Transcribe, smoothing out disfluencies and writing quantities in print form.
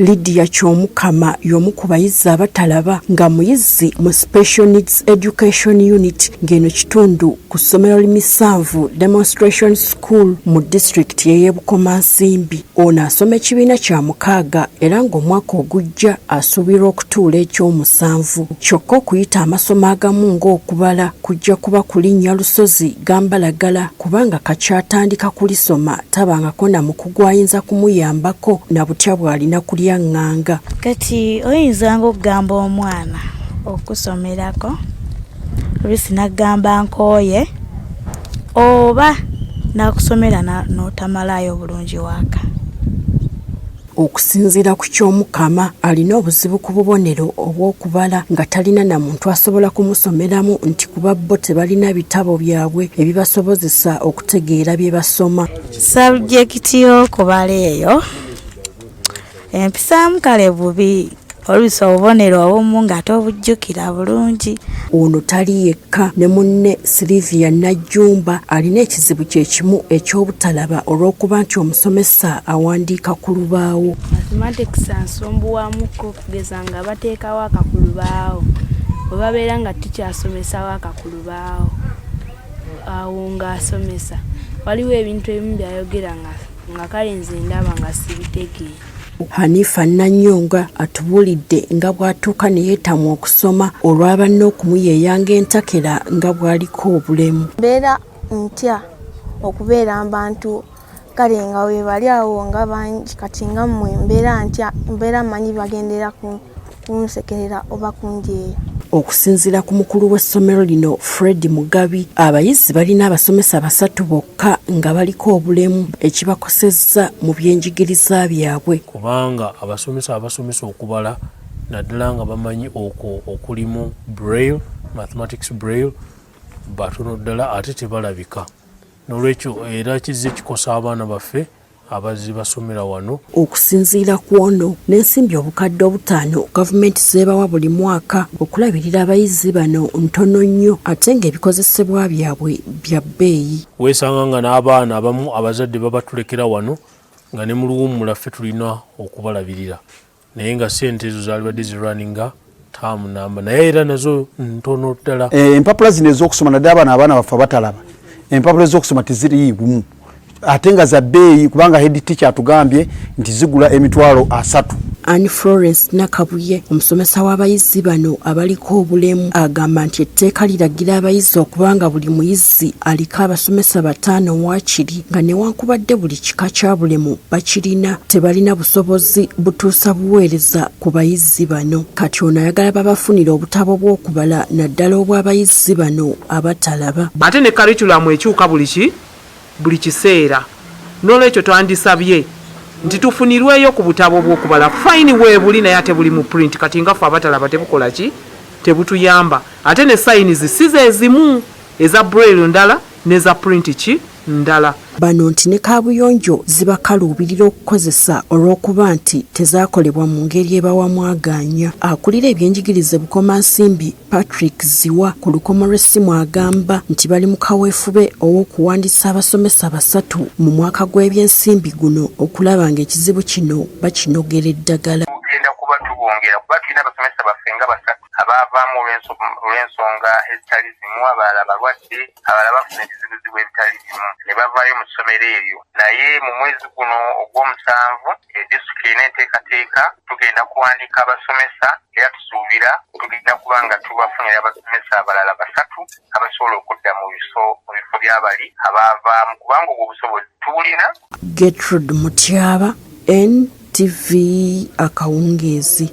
Lydia Kyomukama y'omu ku bayizi abatalaba, nga muyizi mu Special Needs Education Unit, ng'eno kitundu ku ssomero Limisanvu Demonstration School mu disitulikiti ey'e Bukomansimbi. Ono asoma ekibiina kya mukaaga era ng'omwaka ogujja asuubirwa okutuula ekyomusanvu. Kyokka okuyita amasomo agamu ng'okubala kujja kuba kulinnya lusozi gambalagala, kubanga kakyatandika kulisoma tabangako na mukugu ayinza kumuyambako na butya bw'alina kulya ŋŋanga. Kati oyinza ng'okugamba omwana okusomerako, oluusi n'agamba nkooye, oba n'akusomera n'otamalayo bulungi waaka. Okusinziira ku Kyomukama, alina obuzibu ku bubonero obw'okubala, nga talina na muntu asobola kumusomeramu, nti kuba bo tebalina bitabo byabwe ebibasobozesa okutegeera bye basoma. Subject y'okubala eyo empisaamu kale bubi, oluusi obubonero obumu nga tobujjukira bulungi. Ono tali yekka, ne munne Silivia Najjumba alina ekizibu kye kimu eky'obutalaba olw'okuba nti omusomesa awandiika ku lubaawo. Mathematics ansumbuwamuko, okugeza nga bateekawo akakulubaawo, bwe babeera nga tikyasomesawo akakulubaawo awo ng'asomesa, waliwo ebintu ebimu byayogera nga kale nze ndaba nga sibitegeera. Hanifa Nanyonga atubuulidde nga bw'atuuka ne yeetamwa okusoma olwa banne okumuyeeyanga entakera nga bw'aliko obulemu. Mbeera ntya okubeera mu bantu, kale nga we bali awo nga bangi, kati nga mmwe mbeera ntya, mbeera mmanyi bagendera kunsekerera oba kunjeeya. Okusinziira ku mukulu w'essomero lino, Fred Mugabi, abayizi balina abasomesa basatu bokka nga baliko obulemu, ekibakosezza mu byenjigiriza byabwe. Kubanga abasomesa abasomesa okubala, naddala nga bamanyi okwo okulimu braille, mathematics braille, batono ddala ate tebalabika. N'olwekyo era kizze kikosa abaana baffe abazze basomera wano. Okusinziira ku ono, n'ensimbi 5000 gavumenti zeebawa buli mwaka okulabirira abayizi bano ntono nnyo, ate ng'ebikozesebwa byabwe bya bbeeyi. Weesanga nga n'abaana abamu abazadde babatulekera wano, nga ne mu luwummula ffe tulina okubalabirira, naye nga sente ezo zaalibadde zirwaninga taamu namba, naye era nazo ntono ddala. Empapula zino ez'okusoma, naddala abaana baffe abatalaba, empapula ez'okusoma teziriimu ate nga za bbeeyi, kubanga head teacher atugambye nti zigula 300,000. Anne Florence Nakabuye, omusomesa w'abayizi bano abaliko obulemu, agamba nti etteeka liragira abayizi okuba nga buli muyizi aliko abasomesa bataano waakiri, nga newankubadde buli kika kya bulemu bakirina, tebalina busobozi butuusa buweereza ku bayizi bano. Kati ono ayagala babafunire obutabo bw'okubala, naddala obw'abayizi bano abatalaba. Ate ne curriculum ekyuka buli kiseera, n'olwekyo twandisabye nti tufunirweyo ku butabo bw'okubala. Fine, weebuli, naye ate buli mu print. Kati nga ffe abatalaba tebukola ki, tebutuyamba. Ate ne signs si ze zimu, eza braille ndala n'eza print ki ndala. Bano nti ne kaabuyonjo zibakaluubirira okukozesa olw'okuba nti tezaakolebwa mu ngeri ebawa mwagaanya. Akulira ebyenjigiriza Bukomansimbi, Patrick Ziwa, ku lukomo lw'essimu agamba nti bali mu kaweefube ow'okuwandiisa abasomesa basatu mu mwaka gw'ebyensimbi guno okulaba ng'ekizibu kino bakinogera eddagala. Tugenda kuba tubongera, kuba tulina abasomesa baffe nga basatu abaavaamu olw'ensonga ezitali zimu, abalala balwadde, abalala bafuna ebizibuzibu ebitali bimu ne bavaayo mu ssomero eryo. Naye mu mwezi guno ogw'omusanvu disitulikiti erina enteekateeka, tugenda kuwandiika abasomesa, era tusuubira tugenda kuba nga tubafunira abasomesa abalala basatu abasobola okudda mu bifo by'abali abaavaamu, kubanga obwo obusobozi tubulina. Gertrude Mutyaba, NTV, akawungeezi.